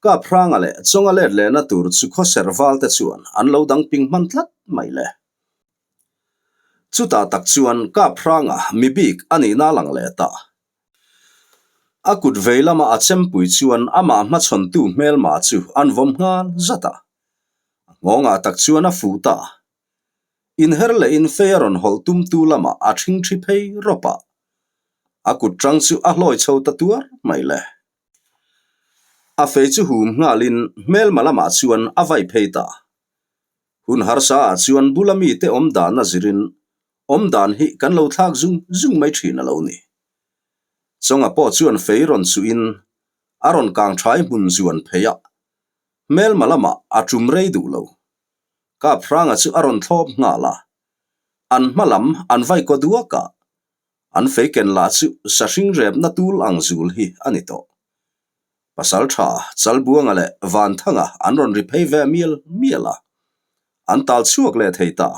Kaphranga leh Chawnga let lehna tur chu khawser valte chuan an lo dang ping hman tlat mai le. Chutah tak chuan Kaphranga mi bik a nihna lang leh ta. A kut vei lama a chempui chuan amah hmachhawntu hmelma chu an vawm nghal zat a. A nghawngah tak chuan a fuh ta. Inher lehin fei a rawn hawlh tumtu lamah a ṭhingṭhi phei rawp a. A kut ṭang chu a hlawi chho ta tuar mai le. A fei chu hum nghalin hmelma lamah chuan a vai phei ta. Hun harsa ah chuan bula mite awm dan a zirin awm dan hi kan lo thlak zung zung mai thin a lo ni. Chawnga pawh chuan fei rawn chuhin a rawn kang thai hmun zuan phei a, hmelma lamah a tum rei duh lo. Kaphranga chu a rawn thlawp nghal a, an hma lam an vai kaw duak a, An fei ken lah chu sahring repna tul ang zul hi a ni tawh. Pasal tha Chalbuanga leh Vanthanga an rawn ri phei ve mial mial a, an tal chhuak leh thei ta.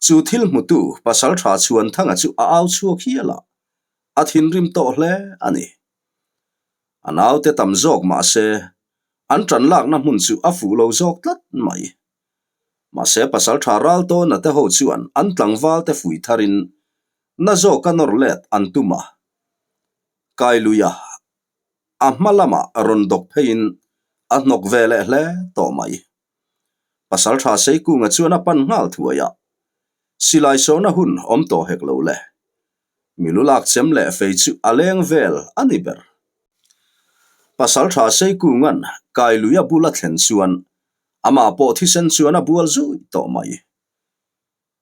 Chu thil hmutu Pasal tha Chhuanthanga chu a au chhuak hial a, a thinrim tawh hle a ni. A naute tam zawk mah se, an tan lakna hmun chu a fuh lo zawk tlat mai. Mahse pasaltha Raltawna te ho chuan an tlangval te fui tharin na zawka nawr let an tum a. Kailuia a hma lamah rawn dawk pheiin a hnawk ve leh hle tawh mai. Pasaltha Seikunga chuan a pan nghal thuai a, silai sawhna hun awm tawh hek lo le. Milu lak chem leh fei chu a leng vel a ni ber. Pasaltha Seikunga'n Kailuia bula thlen chuan Amah pawh thisen chuan a bual zui tawh mai.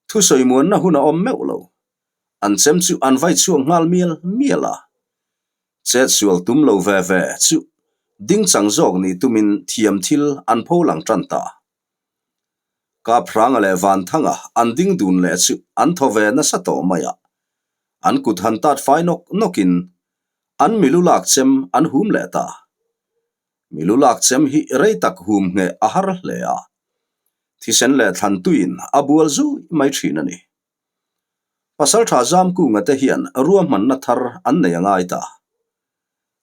Thusawi muanna hun a awm meuh lo. An chem chu an vai chhuak nghal mial mial a. Chet sual tum lo ve ve chu ding chang zawk nih tumin thiam thil an pho lang tan ta. Kaphranga leh Vanthanga an ding dun leh chu an thaw ve nasa tawh mai a. An kut han tat fai nawk nawkin an milu lak chem an hum leh ta. Milu lak chem hi rei tak hum ngheh a har hle a, thisen leh thlan tuiin a bual zui mai thin a ni. Pasaltha Zamkunga te hian ruahmanna thar an nei a ngai ta.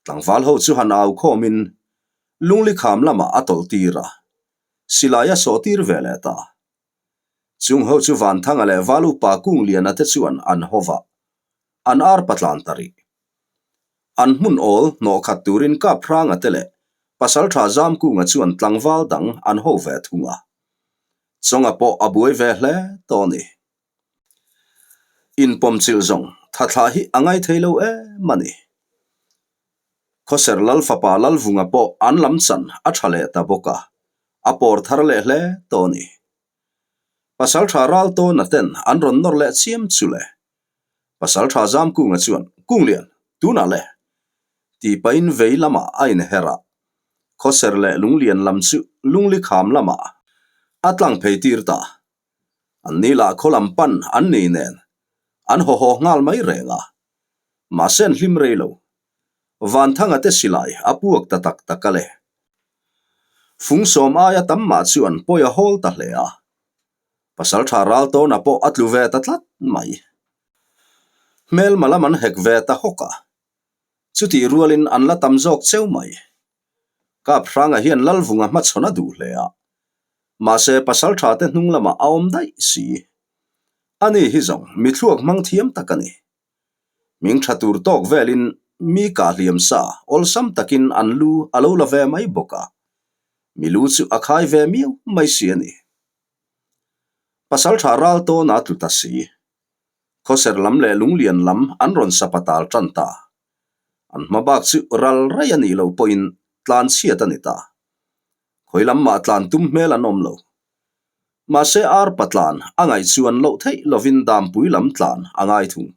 Tlangval ho chu han au khawmin Lungli kham lamah a tawlh tir a, silai a sawh tir ve leh ta. Chung ho chu Vanthanga leh Valupa Kungliana te chuan an hawva, an arpa tlan ta rih. An hmun awl hnawh khat turin Kaphranga te leh Pasaltha Zamkunga chuan tlangval dang an ho ve thung a. Chawnga pawh a buai ve hle tawh a ni. Inpawmchilh zawng thathlah hi a ngai thei lo em a ni. Khawser Lal fapa Lalvunga pawh an lam chan a tha leh ta bawk a, a pawr thar leh hle tawh a ni. Pasaltha Raltawna ten an rawn nawr leh chiam chu le. Pasaltha Zamkunga chuan, Kunglian, tunah le! Tih pahin vei lamah a inher a, Khawser leh Lunglian lam chu Lungli kham lamah a tlang phei tir ta. An ni lah khaw lam pan an ni nen an haw haw nghal mai reng a, mahse an hlim rei lo. Vanthanga te silai a puak ta tak tak a le. Fung sawm aia tam mah chuan pawi a hawl ta hle a. Pasaltha Raltawna pawh a tlu ve ta tlat mai. Hmelma lam an hek ve ta hawk a, chutih rualin an la tam zawk cheu mai. Kaphranga hian Lalvunga hmachhawn a duh hle a, mahse pasaltha te hnung lamah a awm daih si. Ani hi zawng mi thluak hmang thiam tak a ni. Hming tha tur tawk velin mi kah hliam sa awlsam takin an lu a lo la ve mai bawk a, mi lu chu a khai ve miau mai si a ni. Pasaltha ral tawn a tlu ta si. Khawser lam leh Lunglian lam an rawn sapa tal tan ta. An hma bak chu ral rei a nih loh pawhin tlan chhiat a ni ta. Khawi lam mah tlan tum hmel an awm lo. Mahse arpa tlan a ngaih chuan loh theih lovin dampui lam tlan a ngai thung.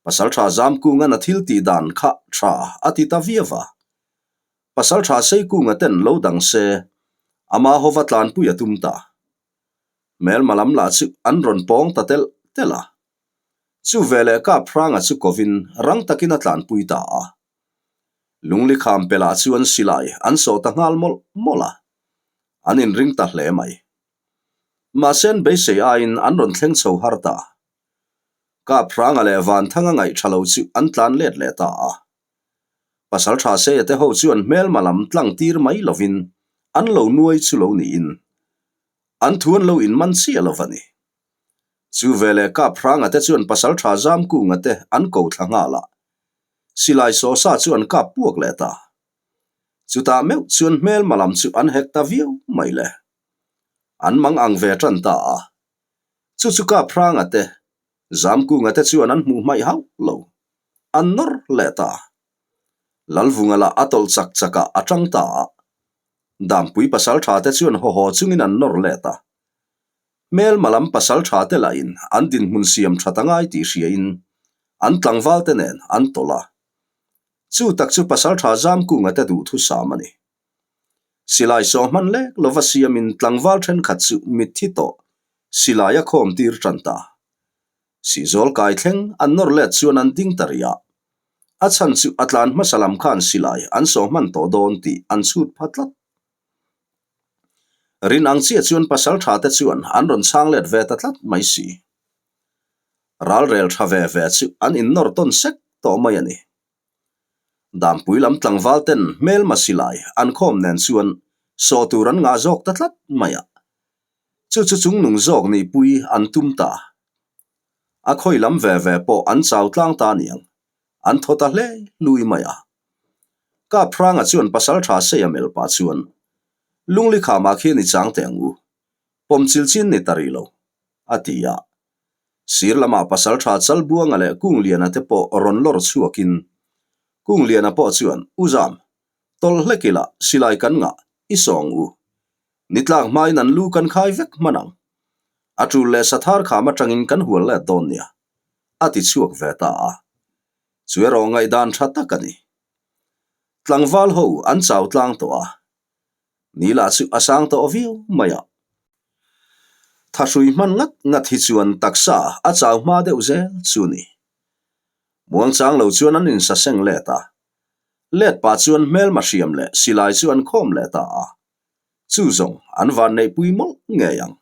Pasaltha Zamkungan a thil tih dan kha tha a ti ta viau va. Pasaltha Seikunga ten lo dang se, ama hova tlanpui a tum ta. Hmelma lam lah chu an rawn pawng ta telh telh a. Chu veleh Kaphranga chu kovin rang takin a tlanpui ta a. Lungli kham pelah chuan silai an sawh ta nghal mawlh mawlh a. An inring ta hle mai. Mahse an beisei aiin an rawn thleng chho har ta. Kaphranga leh Vanthanga ngaih tha lo chu an tlan let leh ta a. Pasalṭha Seia te ho chuan hmelma lam tlang tir mai lovin an lo nuai chu lo niin an thu an lo inman chiah lo va ni. Chu veleh Kap Hranga te chuan Pasalṭha Zamkunga te an ko thla nghal a, silai sawsa chu an kap puak leh ta. Chutah meuh chuan hmelma lam chu an hek ta viau mai le. An mang ang ve ṭan ta a. Chu chu Kap Hranga te, Zamkunga te chuan an hmuh hmaih hauh lo. An nawr leh ta. Lalvunga lah a tawlh chak chakah a ṭang ta a. Dampui pasalṭha te chuan haw haw chungin an nawr let a. Hmelma lam pasalṭha te lahin an dinhmun siam ṭhat a ngai tih hriain an tlangval te nen an tawlh a. Chu tak chu pasalṭha Zamkunga te duhthusam a ni. Silai sawh hman lek lova siamin tlangval ṭhenkhat chu mitthi tawh silai a khawm tir ṭan ta. Sihzawl kai thleng an nawr let chuan an ding ta rih a. A chhan chu a tlan hmasa lam khan silai an sawh hman tawh dawn tih an chhut pha tlat. Rin ang chiah chuan pasalṭha te chuan an rawn chhang let ve ta tlat mai si. Ralrel ṭha ve ve chu an innawr tawn sek tawh mai a ni. Dampui lam tlangval ten hmelma silai an khawm nen chuan sawh tur an ngah zawk ta tlat mai a. Chu chu chungnung zawk nihpui an tum ta. A khawi lam ve ve pawh an chau tlang ta aniang, an thaw ta hle lui mai a. Kap Hranga chuan pasalṭha Seia melh pah chuan, Lungli khamah khian i chang teh ang u, pawm chil chin ni ta rih lo, a ti a. Sir lamah pasalṭha Chalbuanga leh Kungliana te pawh rawn lawr chhuakin, Kungliana pawh chuan, U Zam, tawlh hlek ila silai kan ngah, i sawng u. Ni tlak hmain an lu kan khai vek hman ang. A tul leh sathar kham atangin kan hual let dawn nia, a ti chhuak ve ta a. Chu erawh ngaihdan tha tak a ni. Tlangval ho an chau tlang tawh a, Ni lah chu a sang tawh viau mai a. Thahrui hman ngat ngat hi chuan taksa a chau hma deuh zel chu ni. Muangchang lo chuan an insaseng let a. Let pah chuan hmelma hriam leh silai chu an khawm leh ta a. Chu zawng an van neihpui mawlh ngei ang.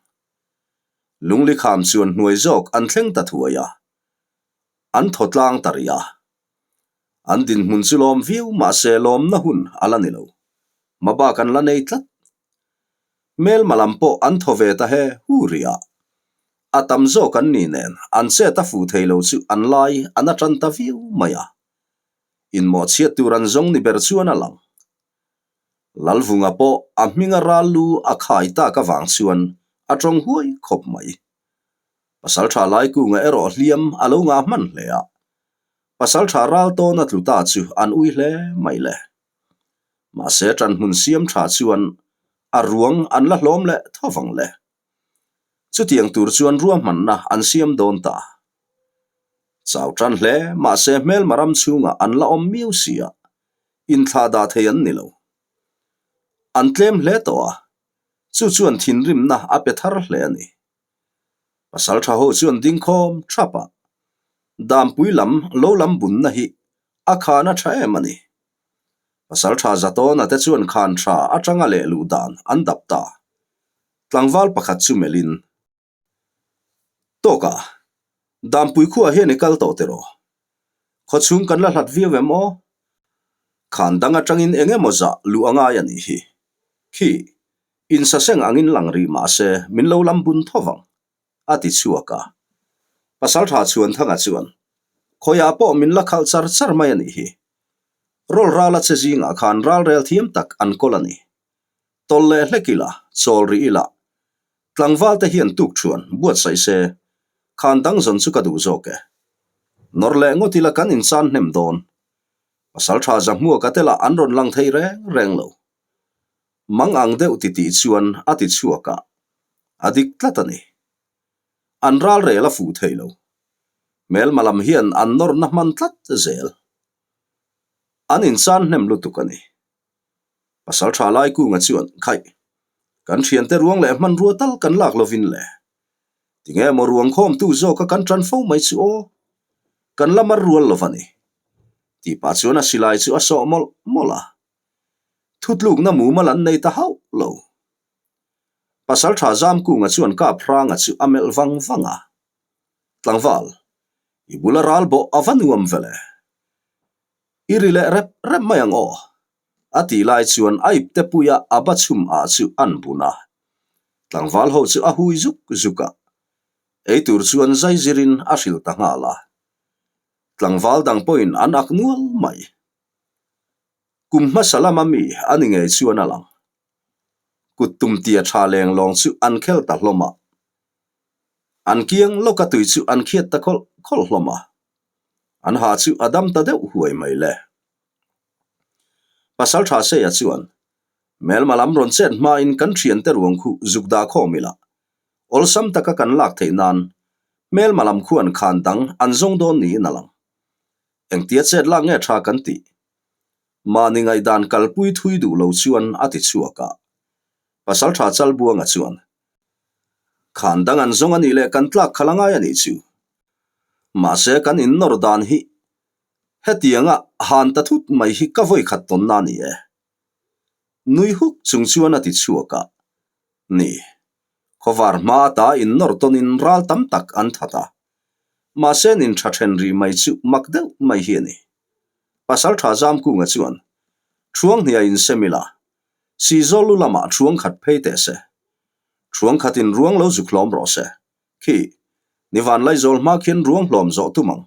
Lungli kham chuan hnuai zawk an thleng ta thuai a. An thaw tlang ta rih a. An dinhmun chu lawm viau mahse lawmna hun a la ni lo. Mabak an la nei tlat. Hmelma lam pawh an thaw ve ta he hu rih a. A tam zawk an ni nen an chet a fuh thei lo chu an lai an a tan ta viau mai a. Inmawhchhiat tur an zawng ni ber chuan a lang. Lalvunga pawh a hminga ral lu a khai tak avang chuan a tawng huai khawp mai. Pasaltha Laikunga erawh hliam a lo ngah hman hle a. Pasaltha ral tawn a tlu ta chu an ui hle mai le. Mahse ṭanhmun siam ṭha chuan a ruang an la hlawm leh tho vang le. Chutiang tur chuan ruahmanna an siam dawn ta. Chau ṭan hle mahse hmelma ram chhungah an la awm miau si a, inthlah dah thei an ni lo. An tlem hle tawh a, chu chuan thinrimna a pe thar hle a ni. Pasalṭha ho chuan ding khawm ṭhap a, Dampui lam lo lam bunna hi a khan a ṭha em a ni. Pasalṭha Zatawna te chuan khan ṭha aṭanga leh luh dan an dap ta. Tlangval pakhat chu melhin, Tawka, Dampui khuaah hian i kal tawh tiraw? Khawchhung kan la hlat viau em aw? Khan dang aṭangin eng emaw zah luh a ngai a nih hi. Khi, insaseng angin lang rih mah se min lo lam bun tho vang, a ti chhuak a. Pasalṭha Chhuanthanga chuan, Khawiah pawh min la khalh char char mai a nih hi. Rawl rala che zingah khan ralrel thiam tak an kawl a ni. Tawlh leh hlek ila, chawl rih ila, tlangval te hian tuk thuan buatsaih se, khan dang zawn chu ka duh zawk e. Nawr leh ngawt ila kan inchan hnem dawn. Pasalṭha Zahmuaka te lah an rawn lang thei reng reng lo. Mang ang deuh ti tih chuan a ti chhuak a, a dik tlat a ni. An ralrel a fuh thei lo. Hmelma lam hian an nawrna hman tlat zel. An inchan hnem lutuk a ni. Pasalṭha Laikunga chuan, Khaih, kan ṭhiante ruang leh hmanrua tal kan lak lovin le. Tinge maw ruang khawmtu zawka kan ṭan fo mai chu aw? Kan la mar rual lo va ni. Tih pah chuan a silai chu a sawh mawlh mawlh a. Thutlukna mumal an nei ta hauh lo. Pasalṭha Zamkunga chuan Kap Hranga chu a melh vang vang a. Tlangval, i bula ral bawh a va nuam vele. I ri leh rep rep mai ang aw. A tih lai chuan a ipte puia a ba chhum ah chu an bun a. Tlangval ho chu a hui zuk zuk a. Ei tur chuan zai zirin a hrilh ta nghal a. Tlangval dang pawhin an ak nual mai. Kum hmasa lama mi a ni ngei chuan a lang. Kut tum tia tha leng lawng chu an khel ta hlawm a. An kiang lawka tui chu an khiat ta khawlh khawlh hlawm a. An ha chu a dam ta deuh huai mai le. Pasal tha Seia chuan, Hmelma lam rawn chet hmain kan thiante ruang khu zuk dah khawm ila. Awlsam taka kan lak theih nan hmelma lam khuan khan dang an zawng dawn niin a lang. Engtia chet lak nge tha kan tih? Mahni ngaihdan kalpui thui duh lo chuan a ti chhuak a. Pasal tha Chalbuanga chuan, Khan dang an zawng a nih leh kan tlak khalh a ngai a nih chu. Mahse kan innawr dan hi hetianga han ta thut mai hi ka vawi khat tawnna a ni e. Nui huk chung chuan a ti chhuak a, Ni, khawvar hma ata innawr tawnin ral tam tak an that a. Mahse nin tha then rih mai chu mak deuh mai hi a ni. Pasal tha Zamkunga chuan, Thuanghnia insem ila, Sizawl lu lamah thuang khat phei teh se. Thuang khatin ruang lo zuk hlawm rawh se. Khi, ni Vanlaizawl hma khian ruang hlawm zawh tum ang.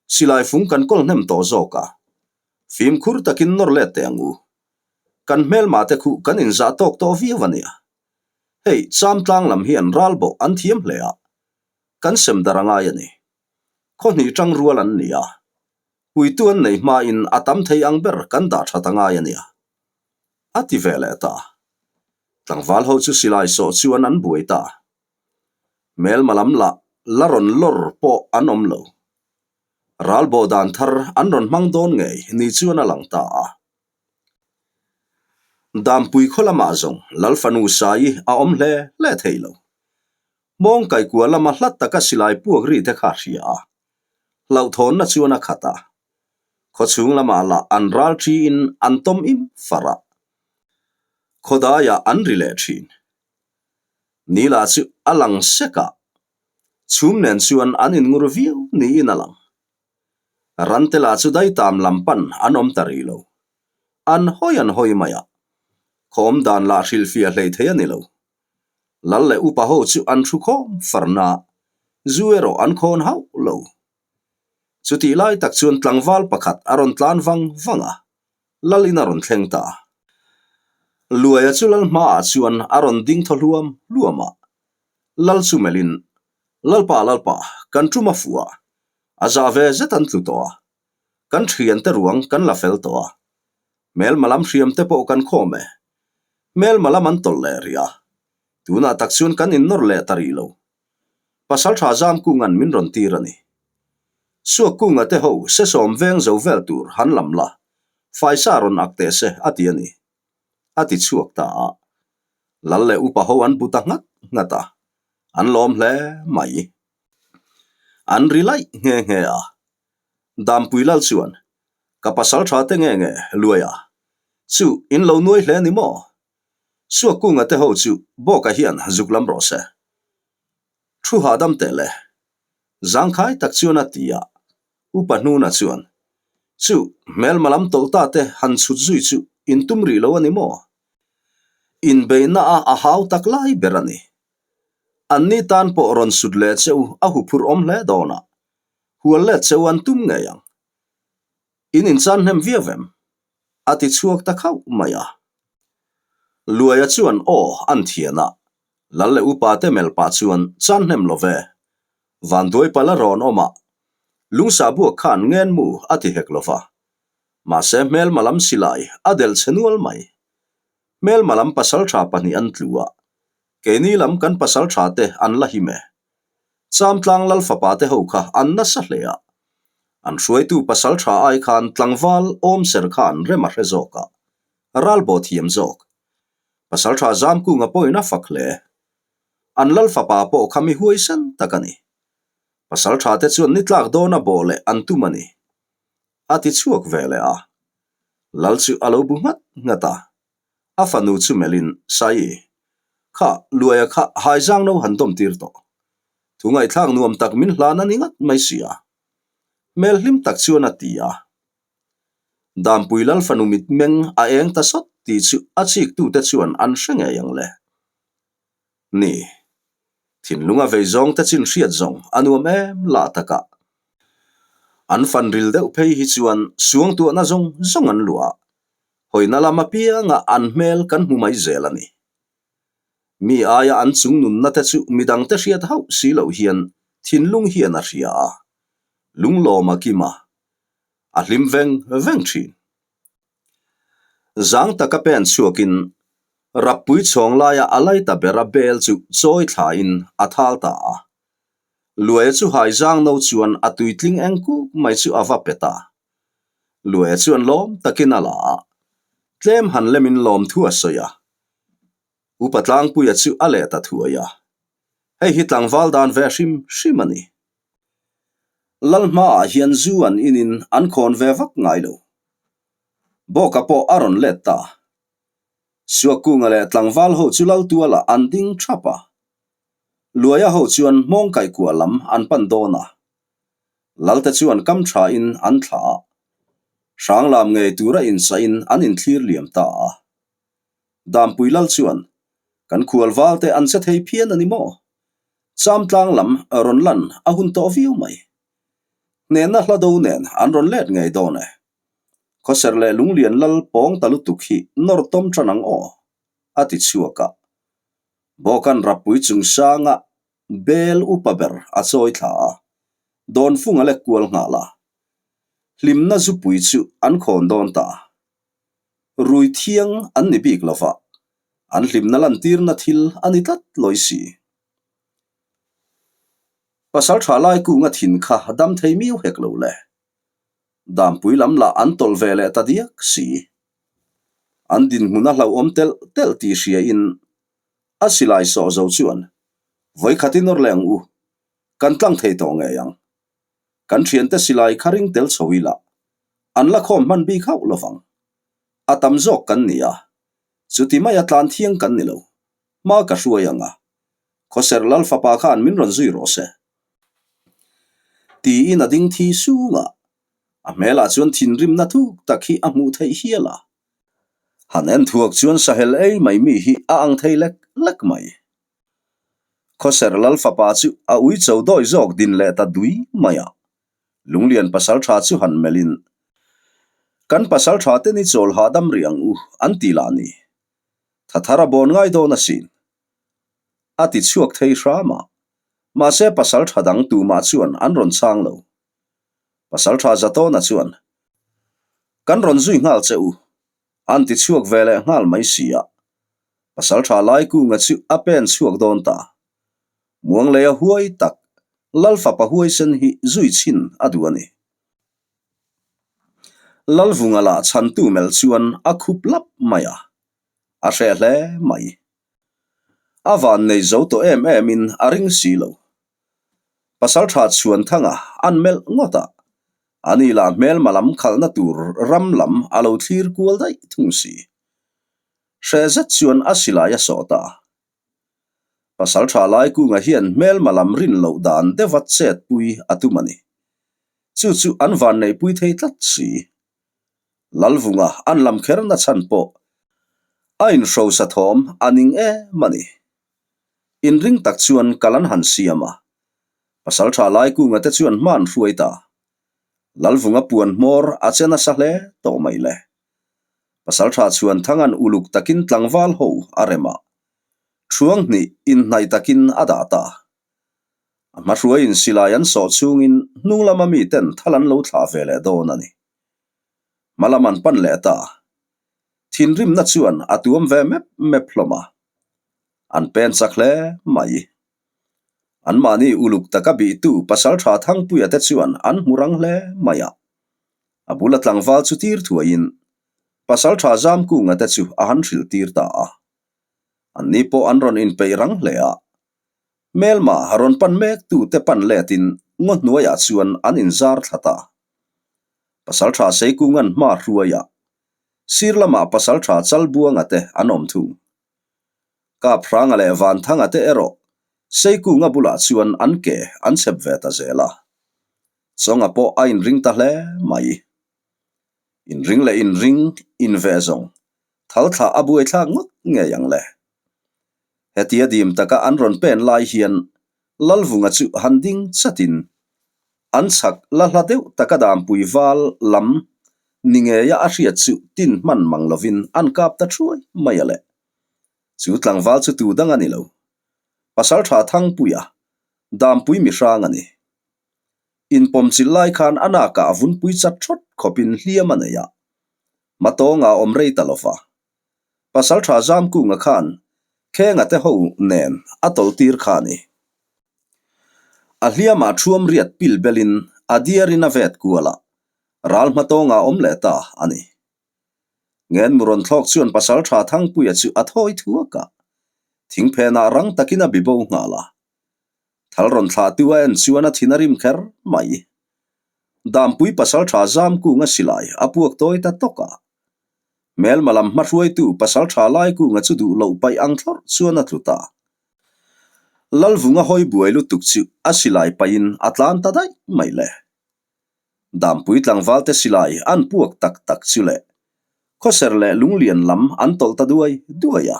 Silai fung kan kawl hnem tawh zawk a. Fimkhur takin nawr let teh ang u. Kan hmelma te khuh kan inzah tawk tawh viau a nia. Hei, Chamtlang lam hian ral bawh an thiam hle a. Kan sem dar a ngai a ni. Khaw hnih tang rual an ni a. Puitu an nei hmain a tam thei ang ber kan dah that a ngai a nia. A ti ve leh ta. Tlangval ho chu silai sawh chuan an buai ta. Hmelma lam lah la rawn lawr pawh an awm lo. Ral bawh dan thar an rawn hmang dawn ngei ni chuan a lang ta a. Dampui khaw lamah zawng Lalfanu Saii a awm hle hle thei lo. Mawng kaikua lama hlat taka silai puak ri te kha a hria a. Hlauhthawnna chuan a khat a. Khawchhung lamah lah an ral thiin an tawm im far a. Khawdaiah an ri leh thin. Nila chu a lang sek a, chhum nen chuan an inngur viau niin a lang. Rante lah chu daitam lam pan an awm ta rih lo. An hawi an hawi mai a, khawm dan lah hrilhfiah hlei thei a ni lo. Lal leh upa ho chu an thu khawm farna, zu erawh an khawn hauh lo. Chutih lai tak chuan tlangval pakhat a rawn tlan vang vang a, Lal in a rawn thleng ta. Luaia chu Lal hmaah chuan a rawn ding thaw hluam hluam a. Lal chu melhin, Lalpa, Lalpa, kan tum a fuh a, a zah ve zet an tlu tawh a. Kan thiante ruang kan la fel tawh a. Hmelma lam hriam te pawh kan khawm e. Hmelma lam an tawlh leh rih a. Tunah tak chuan kan innawr leh ta rih lo. Pasal tha Zamkunga'n min rawn tir a ni. Suakkunga te ho sesawm veng zo vel tur han lam la, faisa rawn ak teh se a ti a ni. A ti chhuak ta a. Lal leh upa ho an bu ta nghat nghat a, an lawm hle mai. An ri laih nghe nghe a. Dampui lal chuan, Ka pasal tha te nge nge, Luaia, chu in lo nuai hle ni maw? Suakkunga te ho chu Bawka hian zuk lam rawh se. Thu hahdam teh le. Zangkhai tak chuan a ti a, Upa Hnuna chuan, Chu, hmelma lam tawlh ta te han chhut zui chu in tum rih lo a ni maw? Inbeihna a a hau tak lai ber a ni. Anni tan pawh rawn sut leh che u a huphurh awm hle dawn a, hual let che u an tum ngei ang. In inchan hnem viau em? A ti chhuak ta khauh mai a. Luaia chuan aw an thian a, Lal leh upa te mel pah chuan chan hnem lo ve. Vanduai pala rawn awm a, lungsa buak khan ngen mu a ti hek lo va. Mahse hmelma lam silai a delh che nual mai. Hmelma lam pasal tha pahnih an tlu a, keini lam kan pasal tha te an la him e. Chamtlang lal fapa te ho kha an nasa hle a. An hruaitu pasal tha ai khan tlangval awm ser khan rem a hre zawk a, ralbaw thiam zawk. Pasal tha Zamkunga pawhin a fak hle. An lal fapa pawh kha mi huaisen tak a ni. Pasal tha te chuan ni tlak dawn a bawh leh an tum a ni. A ti chhuak ve leh a. Lal chu a lo bu nghat nghat a. A fanu chu melhin, Saii, kha Luaia kha haizang no han dawm tir tawh. Thu ngaihthlak nuam tak min hlan a ni ngat mai si a. Hmel hlim tak chuan a ti a. Dampui Lal fanu mitmeng a eng ta sawt tih chu a chiktute chuan an hre ngei ang le. Ni. Thinlunga vei zawngte chin hriat zawng a nuam em lah takah. An fan ril deuh phei hi chuan suangtuahna zawng zawng an luah a, hawina lam apianga an hmel kan hmu mai zel a ni. Mi aia an chung nunna te chu midangte hriat hauh si loh hian thinlung hian a hria a, lunglawm a kim a, a hlim veng veng thin. Zang taka pen chhuakin Rappui chhawng laia a lai ta bera bel chu chawi thlain a thal ta a. Luaia chu hai zang no chuan a tuitling eng kuk mai chu a va pe ta. Luaia chuan lawm takin a la a, tlem han lemin lawmthu a sawi a. Upa Tlangpuia chu a leh ta thuai a, hei hi tlangval dan ve hrim hrim a ni. Lal hmaah hian zu an inin an khawn ve vak ngai lo. Bawka pawh a rawn let ta. Suakkunga leh tlangval ho chu lal tualah an ding thap a. Luaia ho chuan hmawng kaihkuah lam an pan dawn a. Lalte chuan kam thain an thlah a. Hranglam ngei tura insahin an inthlir liam ta a. Dampui lal chuan, Kan khual valte an che thei phian a ni maw? Chamtlang lam rawn lan a hun tawh viau mai. Hnehna hla do nen an rawn let ngei dawn e. Khawser leh Lunglian lal pawng ta lutuk hi nawr tawm tan ang aw, a ti chhuak a. Bawkan Rappui chungsanga bel upa ber a chawi thla a, Dawnfung a lek kual nghal a. Hlimna zupui chu an khawn dawn ta. Rui thiang an ni bik lo va, an hlimna lantirna thil a ni tlat lawi si. Pasal tha lai kunga thin kha dam thei miau hek lo le. Dampui lam lah an tawlh ve leh ta diak si. An dinhmun a hlauhawm telh telh tih hriain a silai sawh zo chuan, Vawikhat i nawr leh ang u, kan tlang thei tawh ngei ang. Kan thiante silai kha ring tel chho ila, an la khawm hman bik hauh lovang. A tam zawk kan ni a, chuti maia tlan thiang kan ni lo. Hma ka hruai ang a, Khawser Lal fapa khan min rawn zui rawh se. Tiin a ding thi sung a, a hmelah chuan thinrimna thuk tak hi a hmuh theih hial a. Han en thuak chuan sahel ei mai mi hi a ang thei lek lek mai. Khawser Lal fapa chu a ui cho dawi zawk din leh ta dui mai a. Lunglian pasal tha chu han melhin, Kan pasal tha te ni chawl hahdam rih ang u, an ti lah ni. Tha thar a bawn ngai dawn asin. A ti chhuak thei hram a, mahse pasal tha dang tumah chuan an rawn chhang lo. Pasal tha Zatawna chuan, Kan rawn zui nghal che u, an ti chhuak ve leh nghal mai si a. Pasal tha Laikunga chu a pen chhuak dawn ta. Muangleia huai tak, Lalfapa huaisen hi zui chhin a duh a ni. Lalvunga lah chhantu melh chuan a khup lap mai a, a hreh hle mai. A van nei zo tawh em em in a ring si lo. Pasal tha Chhuanthanga an melh ngawt a, ani lah hmelma lam khalhna tur ram lam a lo thlir kual daih thung si. Hreh zet chuan a silai a sawh ta. Pasal tha Laikunga hian hmelma lam rin loh dan deuha chet pui a tum a ni. Chu chu an van neihpui thei tlat si. Lalvunga an lam kher na chhan pawh a inhrosa thawm a ning em a ni. Inring tak chuan kal an han siam a, Pasal tha Laikunga te chuan hma an hruai ta. Lalvunga puan hmawr a che nasa hle tawh mai le. Pasal tha chuan Thangan uluk takin tlangval ho a rem a, Thuang hnih inhnaih takin a dah ta. A hmahruaiin silai an sawh chungin hnung lama miten thal an lo thlah ve leh dawn a ni. Hma lam an pan leh ta. Thinrimna chuan a tuam ve mep mep hlawm a. An pen chak hle mai. Anmahni uluk taka bihtu pasal tha Thangpuia te chuan an hmu rang hle mai a. A bula tlangval chu tir thuaiin pasal tha Zamkunga te chu a han hrilh tir ta a. Anni pawh an rawn inpeih rang hle a. Hmelma rawn pan mek tute pan letin ngaw hnuaiah chuan an inzar thla ta. Pasal tha Seikunga'n hma hruaiah sir lamah pasal tha Chalbuanga te an awm thung. Kaphranga leh Vanthanga te erawh Seikunga bulah chuan an ke an chep ve ta zel a. Chawnga pawh a inring ta hle mai. Inring leh inring inveh zawng thal thlah a buaithlak ngawt ngei ang le. Hetia dim taka an rawn pen lai hian Lalvunga chu han ding chatin an chhak la hla deuh taka dampui val lam ni ngeia a hriat chu tin hman mang lovin an kap ta thuai mai a le. Chu tlangval chu tu dang a ni lo. Pasaltha Thangpuia, dampui mihrang a ni. Inpawmchilh lai khan a nakah a vunpui chat thawt khawpin hliam a nei a, hmatawngah a awm rei ta lo va. Pasaltha Zamkunga khan Khenga te ho nen a tawlhtir kha a ni. A hliamah thuam riat pil belin a diarin a vet kual a, ral hmatawngah a awm leh ta a ni. Ngen murawn thlawk chuan Pasaltha Thangpuia chu a thawi thuak a, thingphenah rang takin a bibo nghal a. Thal rawn thlahtu a en chuan a thin a rim kher mai. Dampui pasaltha Zamkunga silai a puak tawi ta tawk a. Hmelma lam hmahruaitu pasaltha Laikunga chu duh loh paih ang thlawrh chuan a tlu ta. Lalvunga hawi buai lutuk chu a silai paihin a tlan ta daih mai le. Dampui tlangvalte silai an puak tak tak chu le. Khawser leh lunglian lam an tawlh ta duai duai a.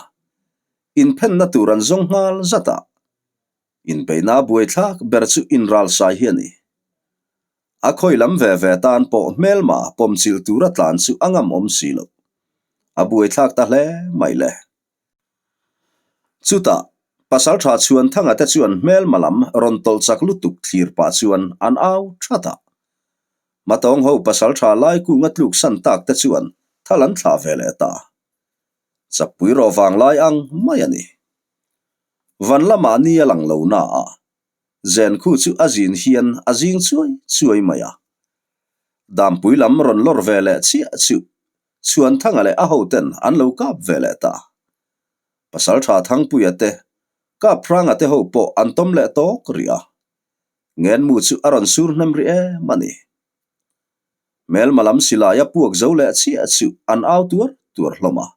Inphenna tur an zawng nghal zat a. Inbeihna buaithlak ber chu inralsai hi a ni. A khawi lam ve ve tan pawh hmelma pawmchilh tura tlan chu a ngam awm si lo. A buaithlak ta hle mai le. Chutah, Pasaltha Chhuanthanga te chuan hmelma lam rawn tawlh chak lutuk thlir pah chuan an au that a. Matawng ho Pasaltha Laikunga tluk san tak te chuan thal an thlah ve leh ta. Chakpui rawh vang lai ang mai a ni. Van lamah ni a lang lo na a, zen khu chu a zin hian a zing chuai chuai mai a. Dampui lam rawn lawr ve leh chiah chu Chhuanthanga leh a hoten an lo kap ve leh ta. Pasaltha Thangpuia te, Kaphranga te ho pawh an tawm leh tawk rih a. Ngenmu chu a rawn sur hnem rih em a ni. Hmelma lam silai a puak zo leh chiah chu an au tuar tuar hlawm a.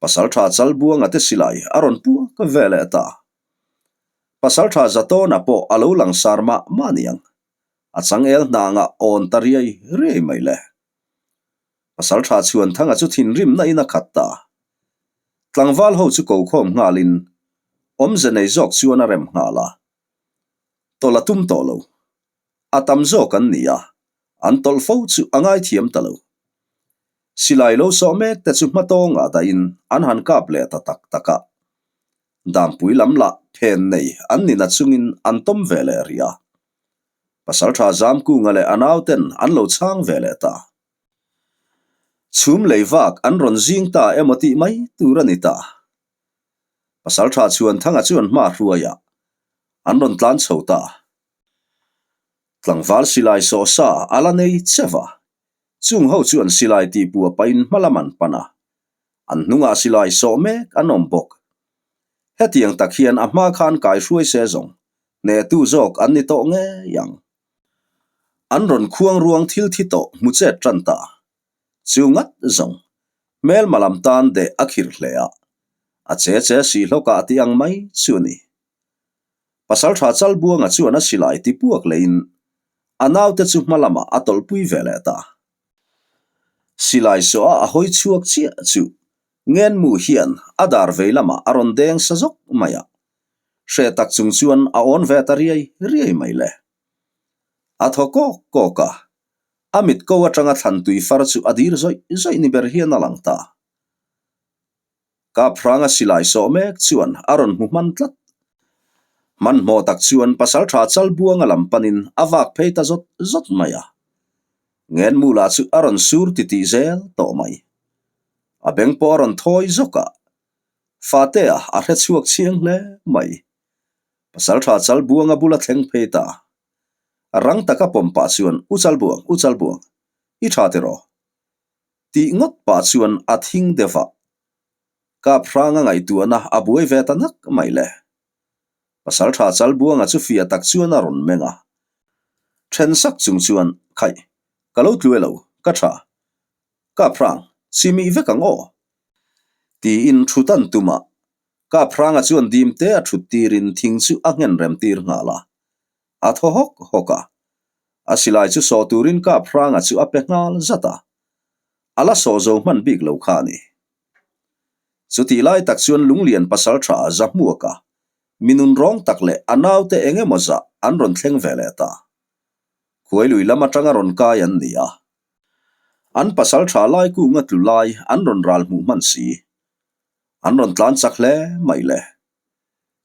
Pasaltha Chalbuanga te silai a rawn puak ve leh ta. Pasaltha Zatawna pawh a lo lang sar mah mah niang. A changel hnangah awn ta riai riai mai le. Pasaltha Chhuanthanga chu thinrimna in a khat ta. Tlangval ho chu ko khawm nghalin awmze nei zawk chuan a rem nghal a. Tawlh a tum tawh lo. A tam zawk an ni a, an tawlh fo chu a ngaithiam ta lo. Silai lo sawh mek te chu hmatawngah dahin an han kap leh ta tak tak a. Dampui lam lah phen nei an ni na chungin an tawm ve leh rih a. Pasaltha Zamkunga leh a nauten an lo chhang ve leh ta. Chhum lei vak an rawn zing ta emaw tih mai tur a ni ta. Pasaltha Chhuanthanga chuan hma hruaiah an rawn tlan chho ta. Tlangval silai sawh sa a la nei che va. Chung ho chuan silai tihpua pahin hma lam an pan a, an hnungah silai sawh mek an awm bawk. Hetiang tak hian a hma khan kai hruai se zawng, hnehtu zawk an ni tawh ngei ang. An rawn khuang ruang thil thi tawh hmu chet tan ta. Chu ngat zawng, hmelma lam tan deh a khirh hle a, a che che si hlawkah tih ang mai chu a ni. Pasaltha Chalbuanga chuan a silai ti puak leiin a naute chu hma lamah a tawlhpui ve leh ta. Silai sawh a a hawi chhuak chiah chu Ngenmu hian a dar vei lamah a rawn deng sa zawk mai a, hreh tak chung chuan a awn ve ta riai riai mai le. A thaw kawk kawk a, a mit ko atanga thlan tui far chu a dir zawih zawih ni ber hian a lang ta. Kaphranga silai sawh mek chuan a rawn hmu hman tlat. Hmanhmawh tak chuan Pasaltha Chalbuanga lam panin a vak phei ta zawt zawt mai a. Ngenmu lah chu a rawn sur titih zel tawh mai. A beng pawh a rawn thawi zawk a, Fatea a hre chhuak chiang hle mai. Pasaltha Chalbuanga bula thleng phei ta. Rang taka pawm pah chuan, U Chalbuang, U Chalbuang, i tha tiraw? Tih ngawt pah chuan a thing deuh a, Kap hranga ngaihtuahna a buai ve ta nak mai le. Pasaltha Chalbuanga chu fiah tak chuan a rawn meng a. Then sak chung chuan, Khaih, ka lo tlu e lo, ka tha. Kap hrang, chimih vek ang aw. Tiin thut an tum a, Kap hranga chuan dim te a thut tirin thing chu a nghen rem tir nghal a. A thaw hawk hawk a. A silai chu sawh turin Kap hranga chu a pe nghal zat a. A la sawh zo hman bik lo kha a ni. Chutih lai tak chuan Lunglian pasaltha Zahmuaka mi nunrawng tak leh a naute eng emaw zah an rawn thleng ve leh ta. Khuailui lam atanga rawn kai an ni a. An pasaltha lai kunga tlu lai an rawn ral hmuh hman si. An rawn tlan chak hle mai le.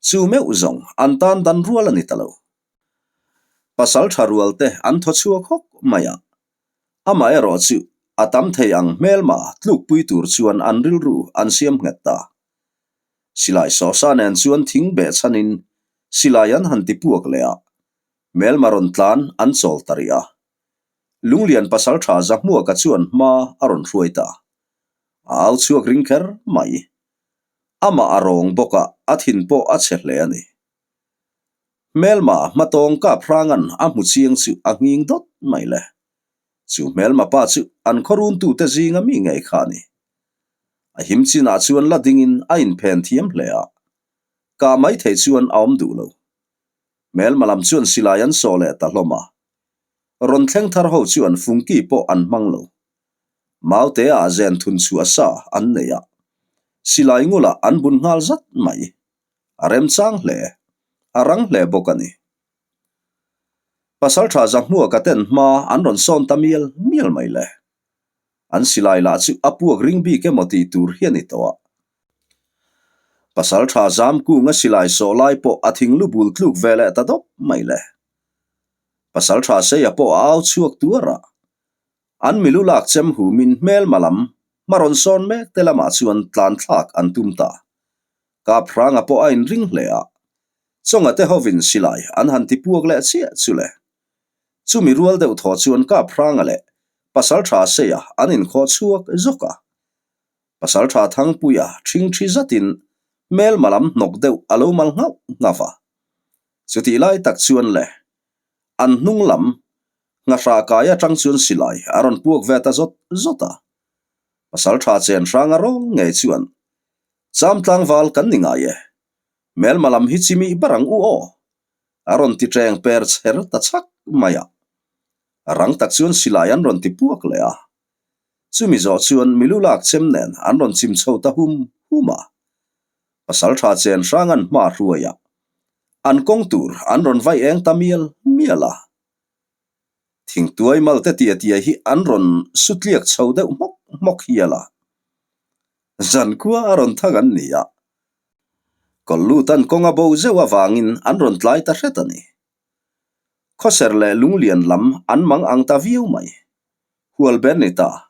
Chu meuh zawng an tan dan rual a ni ta lo. Pasaltha rual te an thaw chhuak hawk mai a. Amaherawh chu a tam thei ang hmelma tlukpui tur chuan an rilru an siam nghet ta. Silai sawsa nen chuan thing beh chhanin silai an han ti puak leh a, hmelma rawn tlan an chawl ta rih a. Lunglian pasaltha Zahmuaka chuan hma a rawn hruai ta. A au chhuak ring kher mai. Amah a rawng bawk a, a thin pawh a chhe hle a ni. Hmelma hmatawng kap hrangan a hmu chiang chu a nghing dawt mai le. Chu hmelma pa chu an khawruntute zinga mi ngei kha a ni. A him chinah chuan la dingin a inphen thiam hle a, kah mai thei chuan a awm duh lo. Hmelma lam chuan silai an sawh leh ta hlawm a. Rawn thleng thar ho chuan fungki pawh an hmang lo. Mautea zen thun chhuah sa an nei a, silai ngulah an bun nghal zat mai. A remchang hle, a rang hle bawk a ni. Pasaltha Zahmuaka ten hma an rawn sawn ta mial mial mai le. An silai lah chu a puak ring bik emaw tih tur hi a ni tawh a. Pasaltha Zamkunga silai sawh lai pawh a thinglu bul tluk ve leh ta dawp mai le. Pasaltha Seia pawh a au chhuak tuar a. An milu lak chem humin hmelma lam hma rawn sawn mek te lamah chuan tlan thlak an tum ta. Kap hranga pawh a inring hle a, Chawnga te hovin silai an han ti puak leh chiah chu le. Chumi rual deuh thaw chuan Kap hranga leh Pasaltha Seia an inkhawh chhuak zawk a. Pasaltha Thangpuia ṭhing ṭhi zatin hmelma lam hnawk deuh a lo mal nghauh nghauh a. Chutih lai tak chuan le, an hnung lam nghahrah kai atang chuan silai a rawn puak ve ta zawt zawt a. Pasaltha chen hranga rawng ngei chuan Cham tlangval kan ni ngai e, hmelma lam hi chi mih ber ang u aw, a rawn ti ṭeng per chher ta chhak mai a. Rang tak chuan silai an rawn ti puak leh a. Chumi zawh chuan milu lak chem nen an rawn chim chho ta hum hum a. Pasalṭha chen hrang an hma hruai a, an kawng tur an rawn vai eng ta mial mial a. Thingtuai malte tia tia hi an rawn sutliak chho deuh hmawk hmawk hial a. Zankhua a rawn thang an ni a, Kawllutan kawng a bo zeuh avangin an rawn tlai ta hret a ni. Khawser leh Lunglian lam an mang ang ta viau mai. Hual ber ni ta.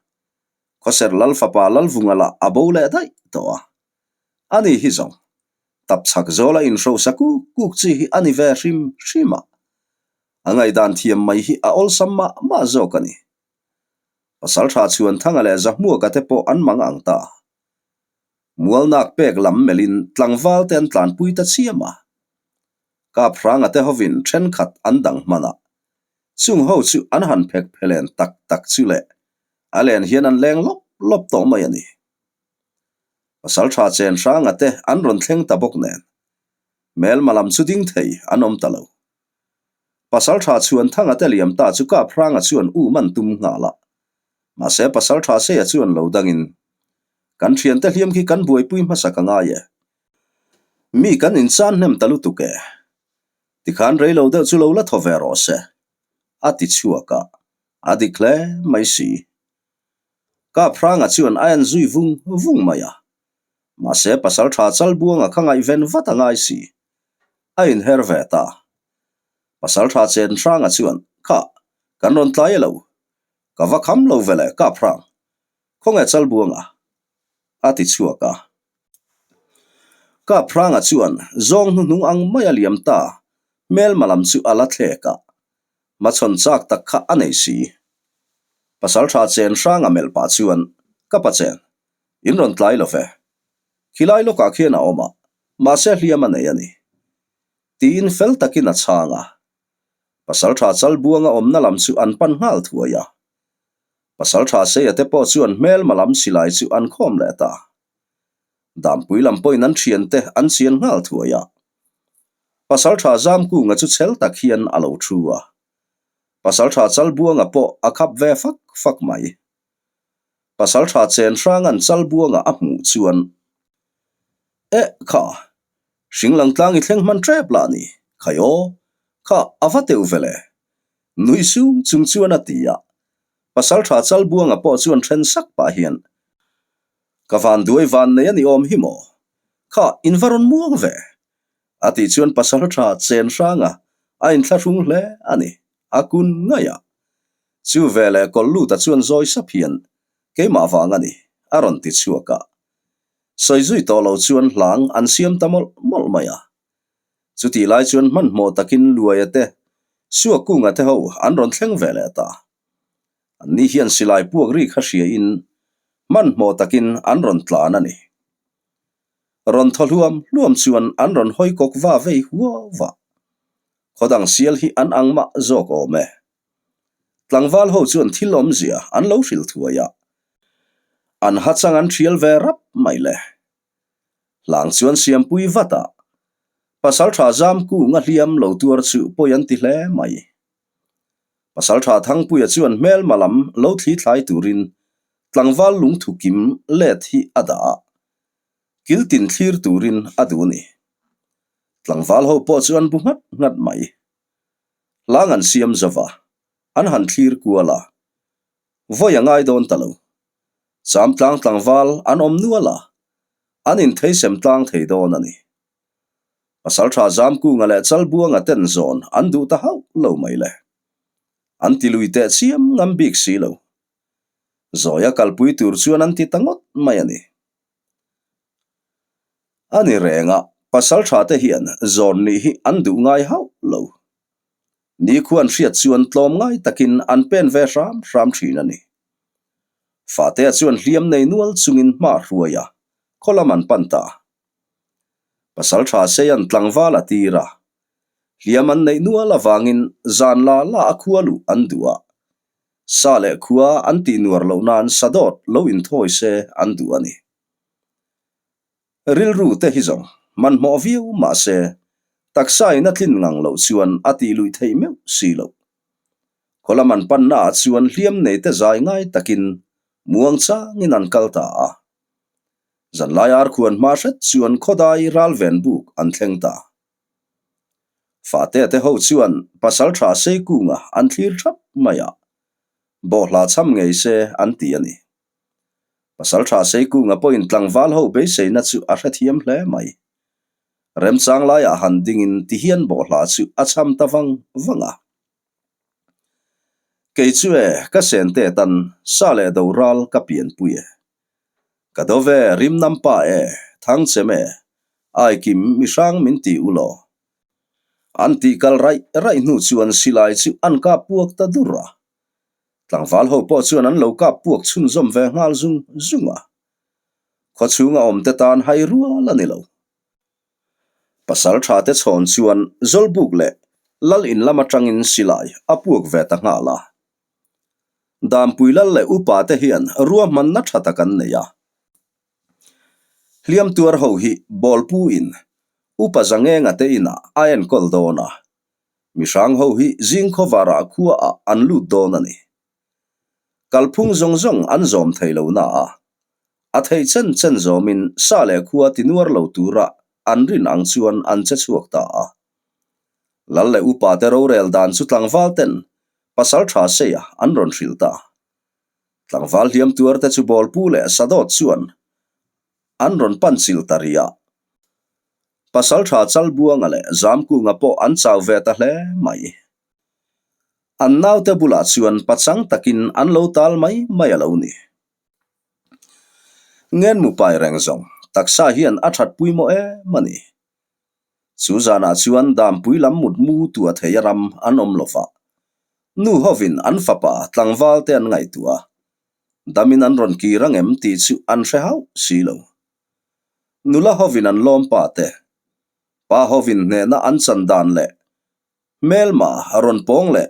Khawser lal fapa Lalvunga lah a bo leh daih tawh a. Ani hi zawng, tap chhak zawla inhrosa kuk kuk chi hi a ni ve hrim hrim a. A ngaihdan thiam mai hi a awlsam mah mah zawk a ni. Pasaltha Chhuanthanga leh Zahmuaka te pawh an mang ang ta. Mualnak pek lam melhin tlangval te an tlanpui ta chiam a. Kaphranga te hovin thenkhat an dang hman a, chung ho chu an han phek phelen tak tak chu le a len hian an leng lawp lawp tawh mai a ni. Pasaltha Chenhranga te an rawn thleng ta bawk nen, hmelma lam chu ding thei an awm ta lo. Pasaltha Chhuanthanga te liam ta chu Kaphranga chuan u man tum nghal a. Mahse Pasaltha Seia chuan lo dangin, Kan thiante hliam khi kan buaipui hmasa ka ngai e. Mi kan inchan hnem ta lutuk e. Tikhan reilo deuh chu lo la thaw ve rawh se, a ti chhuak a, a dik hle mai si. Kaphranga chuan a en zui vung vung mai a. Mahse Pasaltha Chalbuanga kha ngaihven vat a ngai si. A inher ve ta. Pasaltha Chenhranga chuan, Kha, kan rawn tlai e lo. Ka va kham lo ve le, Kaphrang. Khawnge Chalbuanga? A ti chhuak a. Kaphranga chuan zawng hnuhnung ang mai a liam ta, hmelma lam chu a la thlek a. Hmachhawn chak tak kha a nei si. Pasaltha Chenhranga melh pah chuan, Ka pa Chen, in rawn tlai lo ve. Khilai lawkah khian a awm a, mahse hliam a nei a ni. Tiin fel takin a chhang a. Pasaltha Chalbuanga awmna lam chu an pan nghal thuai a. Pasaltha Seia te pawh chuan hmelma lam silai chu an khawm leh ta. Dampui lam pawhin an thiante an chian nghal thuai a. Pasaltha Zamkunga chu chhel tak hian a lo thu a. Pasaltha Chalbuanga pawh a khap ve fak fak mai. Pasalṭha Chenhranga'n Chalbuanga a hmuh chuan, Eh, kha, hringlang tlang i thleng hman ṭep lah ni, khai aw, kha a va teuh ve le. Nui sung chung chuan a ti a. Pasalṭha Chalbuanga pawh chuan ṭhen sak pah hian, Ka vanduai van nei a ni awm hi maw? Kha, in va rawn muang ve. A tih chuan Pasalṭha Chenhranga a inthlahrung hle a ni, a kun ngaih a. Chu veleh Kawlluta chuan zawi sap hian, Keimah vang a ni, a rawn ti chhuak a. Sawi zui tawh lo chuan hlang an siam ta mawlh mawlh mai a. Chutih lai chuan hmanhmawh takin Luaia te, Suakunga te ho an rawn thleng ve leh ta. Anni hian silai puak ri kha hriain hmanhmawh takin an rawn tlan a ni. Rawn thaw hluam hluam chuan an rawn hawi kawk va vei huau va. Khawdang sial hi an ang mah zawk awm e. Tlangval ho chuan thil awmzia an lo hrilh thuai a, an ha chang an thial ve rap mai le. Hlang chuan siampui vat a, Pasaltha Zamkunga hliam lo tuar chu pawi an ti hle mai. Pasaltha Thangpuia chuan hmelma lam lo thli thlai turin tlangval lungthu kim let hi a dah a, kiltin thlir turin a duh a ni. Tlangval ho pawh chu an bu nghat nghat mai. Hlang an siam zova, an han thlir kual a, vawi a ngai dawn ta lo. Chamtlang tlangval an awm nual a, an intheisem tlang thei dawn a ni. Pasaltha Zamkunga leh Chalbuanga ten zawn an duh ta hauh lo mai le. An ti lui teh chiam ngam bik si lo. Zawia kalpui tur chuan an ti ta ngawt mai a ni. A ni reng a, pasaltha te hian zawn nih hi an duh ngai hauh lo. Nikhuan hriat chuan tlawm ngai takin an pen ve hram hram thin a ni. Fatea chuan hliam nei nual chungin hma hruai a, khaw lam an pan ta. Pasaltha Seian tlangval a tir a, hliam an neih nual avangin zan la la a khua luh an duh a, sa leh khua an tih nuar loh nan sadawt lo inthawi se an duh a ni. Rilru te hi zawng hmanhmawh viau mah se, taksa in a tlin ngang loh chuan a tih luih theih meuh si loh. Khaw lam an panna ah chuan hliam nei te zai ngai takin muang changin an kal ta a. Zanlai arkhuan hma hret chuan khawdai ralven buk an thleng ta. Fate te ho chuan pasaltha Seikunga an thlir thap mai a, bawhhla cham ngei se an ti a ni. Pasaltha Seikunga pawhin tlangval ho beiseina chu a hrethiam hle mai. Remchang laiah han dingin tihian bawhhla chu a cham ta vang vang a. Kei chu e, ka sente tan sa leh do ral ka pianpui e. Ka do ve rimnam pa e, thangchem e, aikim mihrang min ti u law. An tih kal raih raih hnu chuan silai chu an kap puak ta dur a. Tlangval ho pawh chuan an lo kap puak chhunzawm ve nghal zung zung a. Khawchhunga awmte tan hai rual a ni lo. Pasal tha te chhawn chuan Zawlbuk leh Lal in lam atangin silai a puak ve ta nghal a. Dampui Lal leh upa te hian ruahmanna tha tak an nei a. Hliam tuar ho hi Bawlpu in upa Zangenga te inah a enkawl dawn a. Mihrang ho hi zingkhawvarah khuaah an lut dawn a ni. Kalphung zawng zawng an zawm thei lo na a, a theih chen chen zawmin sa leh khua ti nuar lo tura an rin ang chuan an che chhuak ta a. Lal leh upa te rorel dan chu tlangval ten pasal tha seia an rawn hrilh ta. Tlangval hliam tuar te chu bawlpu leh sadawt chuan an rawn pan chilh ta rih a. Pasal tha Chalbuanga leh Zamkunga pawh an chau ve ta hle mai. An naute bulah chuan pachang takin an lo tal mai mai a lo ni. Ngenmu pai reng zawng taksa hian a that pawimawh em a ni. Chu zanah chuan Dampui lam mutmu tua thei a ram an awm lo va. Nu hovin an fapa tlangval te an ngaihtuah a, damin an rawn kir ang em tih chu an hre hauh si lo. Nula hovin an lawm pa te, pa hovin hnehna an chan dan leh Hmelma rawn pawng leh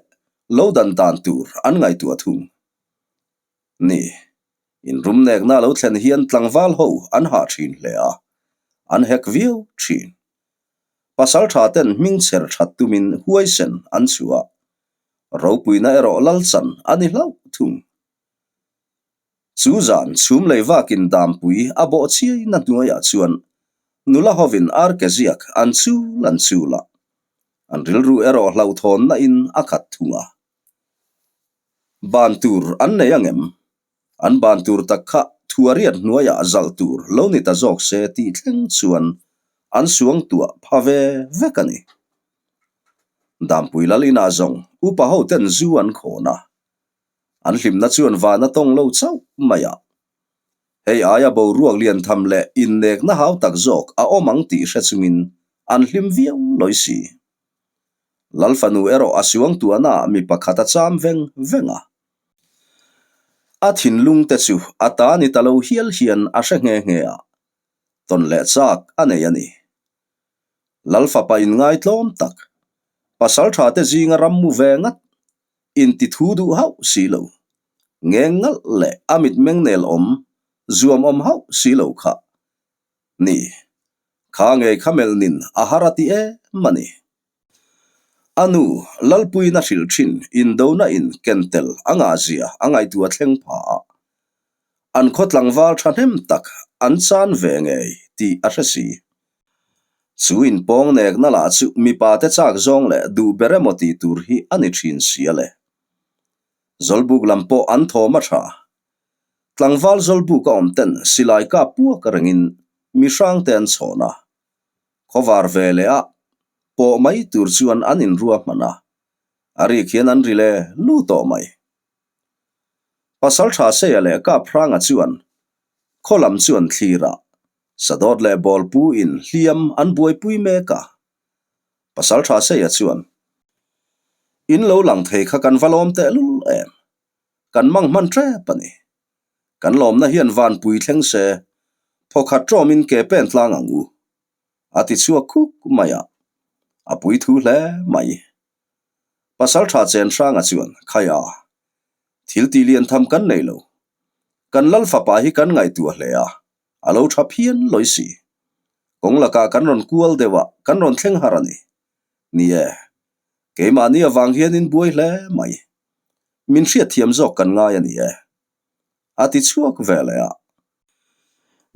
lo dan dan tur an ngaihtuah thung. Ni, inrumnekna lo thlen hian tlangval ho an hah thin hle a, an hek viau thin. Pasal tha ten hming chher that tumin huaisen an chhuah a, ropuina erawh lalchan a ni hlauh thung. Chu zan chhum lei vakin dampui a bawh chiaina hnuaiah chuan nula hovin arke ziak an chul an chul a, an rilru erawh hlauhthawnna in a khat thung a. Ban tur an nei angem? An ban tur tak kha thuariat hnuaiah zalh tur lo ni ta zawk se tih thleng chuan an suang tuah pha ve vek a ni. Dampui lal inah zawng upa hoten zu an khawn a, An hlimna chuan van a tawng lo chauh mai a. Hei aia boruak lian tham leh innekna hau tak zawk a awm ang tih hre chungin an hlim viau lawi si. Lal fanu erawh a suang tuahnaah mi pakhat a cham veng veng a. A thinlung te chu a ta ni ta lo hial hian a hre nghe nghe a, tawn leh chak a nei a ni. Lal fapa inngaitlawm tak, pasal tha te zinga ram mu ve ngat Inti thu duh hauh si lo. Ngeng ngalh leh a mitmeng nel awm, zuam awm hauh si lo kha. Ni, kha ngei kha melh nin a har a ti em a ni. A nu, Lalpuiin a hrilh thin indona in ken tel a ngah zia a ngaihtuah thleng pha a. An khaw tlangval thahnem tak an chan ve ngei tih a hre si. Chu inpawng nekna lah chu mipa te chak zawng leh duh ber emaw tih tur hi a ni thin si a le. Zawlbuk lam pawh an thawm a tha. Tlangval zawlbuk a awm ten silai kap puak rengin mi hrang te an chhawn a. Khawvar ve leh a pawh mai tur chuan an inrua hman a. A rik hian an ri le lu tawh mai. Pasal tha Seia leh Kap Hranga chuan khaw lam chu an thlir a, Sadawt leh Bawlpu in hliam an buaipui mek a. Pasal tha Seia chuan, In lo lang thei kha kan va lawm tehlul em? Kan mang hman tep a ni. Kan lawmna hian vanpui thleng se, thawkhat tawmin ke pen tlang ang u. A ti chhuak khuk mai a, a pui thu hle mai. Pasal tha chen hranga chuan, Khaia, thil tih lian tham kan nei lo. Kan lal fapa hi kan ngaihtuah hle a, a lo tha phian lawi si. Kawng lakah kan rawn kual deuh a, kan rawn thleng har a ni. Ni e, keimahni avang hian in buai hle mai. Min hriatthiam zawk kan ngai a ni e. A ti chhuak ve leh a.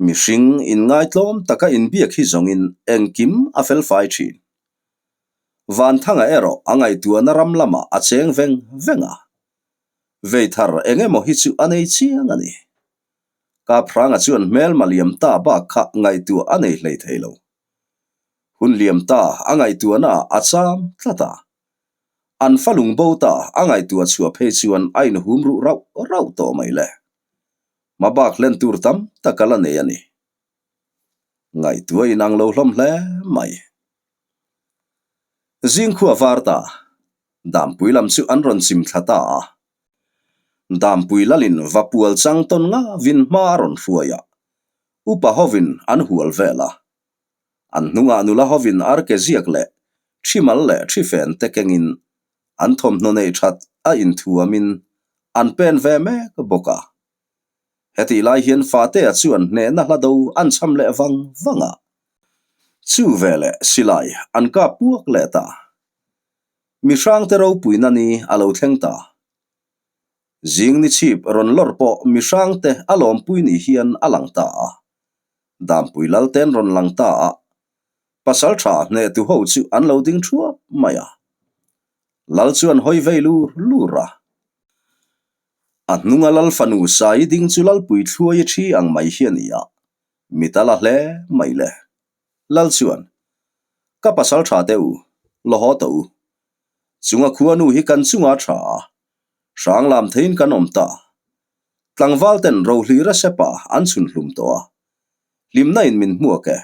Mihring inngaitlawm taka inbiak hi zawngin engkim a felfai thin. Vanthanga erawh a ngaihtuahna ram lamah a cheng veng veng a. Vei thar eng emaw hi chu a nei chiang a ni. Kaphranga chuan hmelma liam ta bak kha ngaihtuah a nei hlei thei lo. Hun liam ta a ngaihtuahna ah a cham tlat a. An fa lung bo ta a ngaihtuah chhuah phei chuan a inhum ruh rauh rauh tawh mai le. Hmabak hlen tur tam tak a la nei a ni. Ngaihtuah inang lo hlawm hle mai. Zingkhua var ta, Dampui lam chu an rawn chim thla ta a. Dampui lalin va pual chang tawn nga vin hma a rawn hruai a, upa hovin an hual vel a. An hnungah nula hovin arke ziak leh thimal leh thifen te kengin an thawmhnaw neih that a inthuamin an pen ve mek bawk a. Hetih lai hian Fatea chuan hnehna hla do an cham leh vang vang a. Chu veleh silai an kap puak leh ta. Mi hrangte ropuina ni a lo thleng ta. Zing ni chhip rawn lawr pawh mi hrangte a lawmpui ni hian a lang ta a. Dampui Lalten rawn lang ta a. Pasal tha hnehtu ho chu an lo ding thuap mai a. Lal chuan hawi vei lur lur a. A hnunga Lal fanu Sai ding chu Lalpui thluai i thi ang mai hi a ni a, mit a la hle mai le. Lal chuan, Ka pasal tha teh u, la haw tawh u. Chunga khuanu hi kan chunga tha a, hrang lam theiin kan awm ta. Tlangval ten rohlira sepa an chhun hlum tawh a, hlimna in min hmuak e.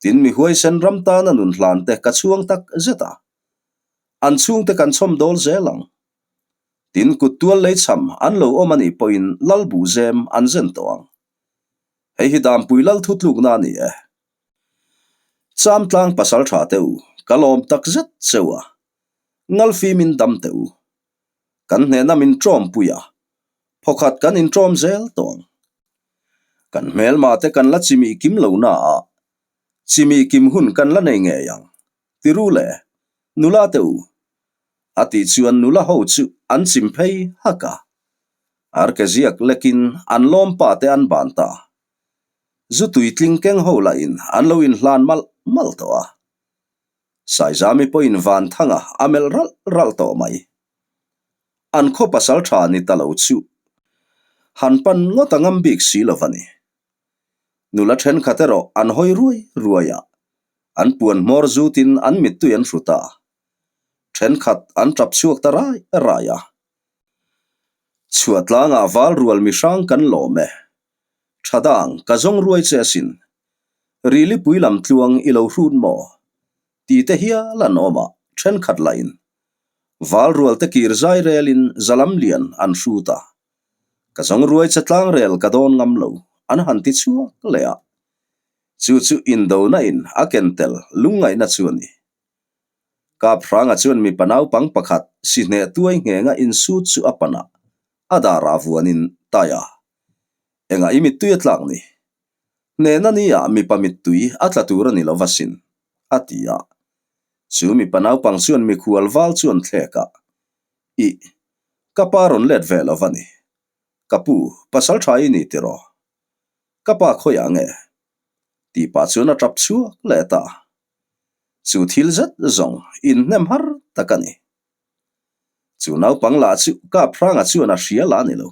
Tin mi huaisen ram tana nun hlan te ka chhuang tak zet a, an chhungte kan chhawm dawl zel ang. Tin kut tual lei cham an lo awm a nih pawhin lal buh zem an zen tawh ang. Hei hi Dampui lal thutlukna a ni e. Chamtlang pasal tha teh u, ka lawm tak zet cheu a. Ngalfimin dam teh u. Kan hnehna min tawmpui a, phawkhat kan intawm zel tawh ang. Kan hmelma te kan la chimih kim lo na a, chimih kim hun kan la nei ngei ang. Tiru le, nula teh u. A tih chuan nula ho chu an chim phei hak a. Arkeziak lekin an lawmpa te an ban ta. Zu tuitling keng ho lahin an lo inhlan malh malh tawh a. Saizami pawhin Vanthanga a melh ralh ralh tawh mai. An khaw pasal tha ni ta lo chu han pan ngawt a ngam bik si lo va ni. Nula thenkhat erawh an hawi ruai ruai a, an puan hmawr zutin an mittui an hrut a. Thenkhat an tap chhuak ta rai rai a. Chhuahtlangah val rual mihrang kan lawm e. Tha dang, ka zawng ruai che asin. Rilipui lam tluang i lo hrut maw? Ti te hial an awm a, thenkhat lahin val rual te kir zai relin zalam lian an hrut a. Ka zawng ruai che tlang rel ka dawn ngam lo, an han ti chhuak leh a. Chu chu indona in a ken tel lungngaihna chu a ni. Kaphranga chuan mipa naupang pakhat sihneh tuai nghenga insut chu a pan a, a darah vuanin Taia, engah i mittui a tlak ni? Hnehna nia mipa mittui a tla tur a ni lo va sin, a ti a. Chu mipa naupang chuan mikhual val chuan thlek a, Ih, ka pa rawn let ve lo va ni. Ka pu, pasal tha i ni tiraw? Ka pa khawiah nge? Tih pah chuan a tap chhuak leh ta. Chu thil zet zawng inhnem har tak a ni. Chu naupang lah chu Kaphranga chuan a hria lah a ni lo.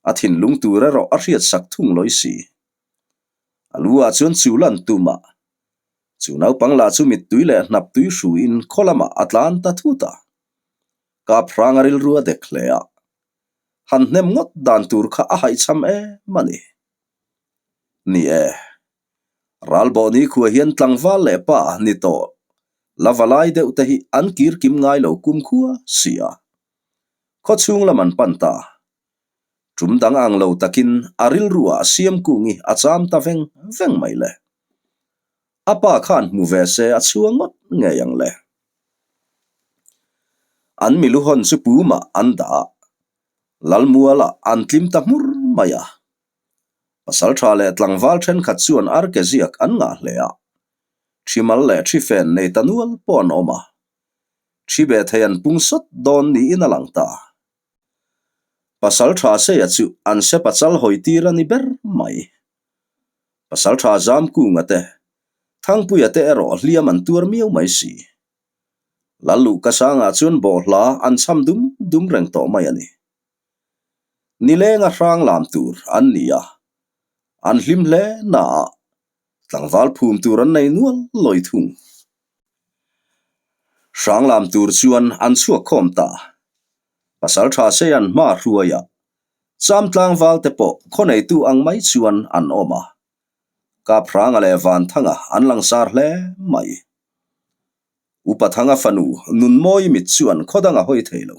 A thinlung tur erawh a hriat sak thung lawi si. A lu ah chuan chu lan tum a. Chu naupang lah chu mittui leh hnap tui hruin khaw lamah a tlan ta thut a. Kaphranga rilru a dek hle a. Han hnem ngawt dan tur kha a haihchham em a ni. Ni e. Ralbawh nikhua hian tlangval leh pa ni tawh la va lai deuh te hi an kir kim ngai lo kumkhua si a. Khaw chhung lam an pan ta. Tum dang ang lo takin a rilru ah Siamkungi a cham ta veng veng mai le. A pa khan hmu ve se a chhuang ngawt ngei ang le. An milu hawn chu pumah an dah a, Lalmualah an tlim ta hmur mai a. Pasal tha leh tlangval thenkhat chuan arke ziak an ngah hle a, thi mal leh thi fen nei ta nual pawh an awm a, thi beh thei an pung sawt dawn niin a lang ta. Pasal tha Seia chu an se pachal hawi tir a ni ber mai. Pasal tha Zamkunga te, Thangpuia te erawh hliam an tuar miau mai si. Lalluhkasangah chuan bawhhla an cham dum dum reng tawh mai a ni. Nilenga hrang lam tur an ni a, an hlim hle naah tlangval phum tur an nei nual lawi thung. Hrang lam tur chuan an chhuak khawm ta. Pasal tha sei an hma hruai a, cham tlangval te pawh khaw neitu ang mai chuan an awm a. Kaphranga leh Vanthanga an langsar hle mai. Upa Thanga fanu Nunmawi mit chuan khaw dang a hawi thei lo.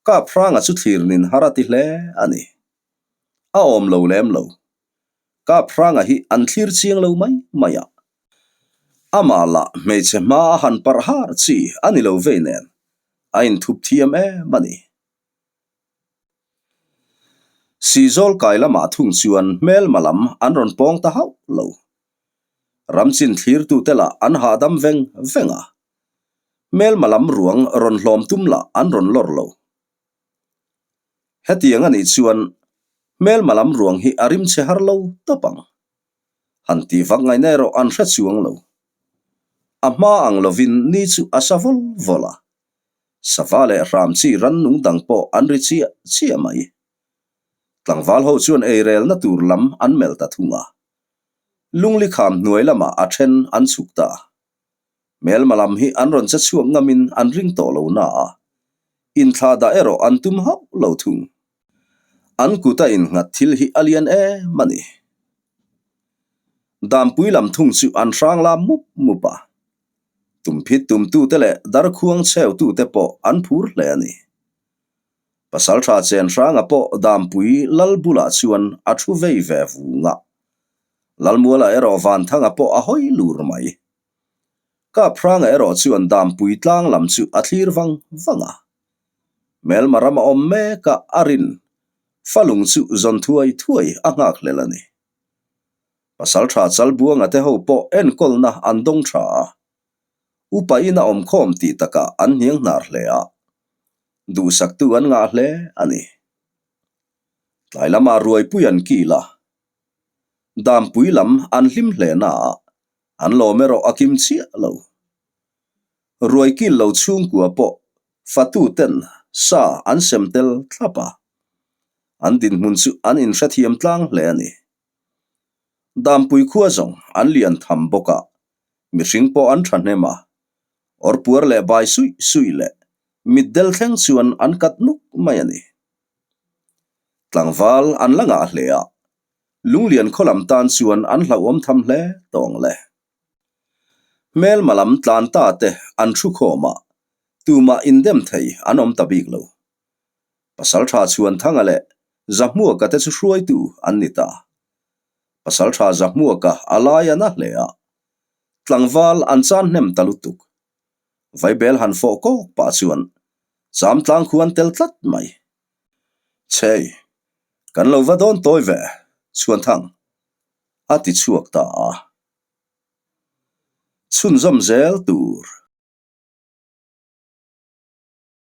Kaphranga chu thlir nin har a ti hle a ni. A awm lo lem lo. Kaphranga hi an thlir chiang lo mai mai a. Amah lah hmeichhe hma a han parh har chi a ni lo vei nen a inthup thiam em a ni. Sihzawl kai lamah thung chuan hmelma lam an rawn pawng ta hauh lo. Ramchin thlirtute lah an hahdam veng veng a. Hmelma lam ruang rawn hlawm tum lah an rawn lawr lo. Hetiang a nih chuan hmelma lam ruang hi a rim chhe har lo tawp ang. Han tih vak ngaihna erawh an hre chuang lo. A hma ang lovin ni chu a sa vawl vawl a. Sava leh hram chi rannung dang pawh an ri chiah chiah mai. Tlangval ho chuan eirelna tur lam an melh ta thung a. Lungli kham hnuai lamah a then an chhuk ta. Hmelma lam hi an rawn che chhuak ngamin an ring tawh lo na a, inthlah dah erawh an tum hauh lo thung. An kut a innghat thil hi a lian em a ni. Dampui lam thung chu an hrang lam mup mup a, tumphit tumtute leh darkhuang chheutute pawh an phur hle a ni. Pasaltha Chenhranga pawh Dampui lal bulah chuan a thu vei ve vung a, Lalmuala erawh Vanthanga pawh a hawi lur mai. Kaphranga erawh chuan Dampui tlang lam chu a thlir vang vang a. Hmelma ram a awm mek a, a rin falung chu zawn thuai thuai a nghak hlel a ni. Pasaltha Chalbuanga te ho pawh enkawlna an dawng tha a, upa in a awmkhawm tih takah an hniang hnar hle a, duhsaktu an ngah hle a ni. Tlai lamah ruaipui an kil a, Dampui lam an hlim hle na a, an lawm erawh a kim chiah lo. Ruai kil lo chhungkua pawh fatu ten sa an sem tel thlap a, an dinhmun chu an inhrethiam tlang hle a ni. Dampui khua zawng an lian tham bawk a, mihring pawh an thahnem a, awrpuar leh bai suih suih leh mitdel thleng chuan an kat nuk mai a ni. Tlangval an la ngah hle a, Lunglian khaw lam tan chuan an hlauhawm tham hle tawng le. Hmelma lam tlan ta te an thu khawm a, tumah indem thei an awm ta bik lo. Pasaltha Chhuanthanga leh Zahmuaka te chu hruaitu an ni ta. Pasaltha Zahmuaka a lai a na hle a, tlangval an chan hnem ta lutuk. Vaibel han fawh kawk pah chuan cham tlang khu an tel tlat mai. Chhei, kan lo va dawn tawi ve, Chhuanthang, a ti chhuak ta a. Chhunzawm zel tur.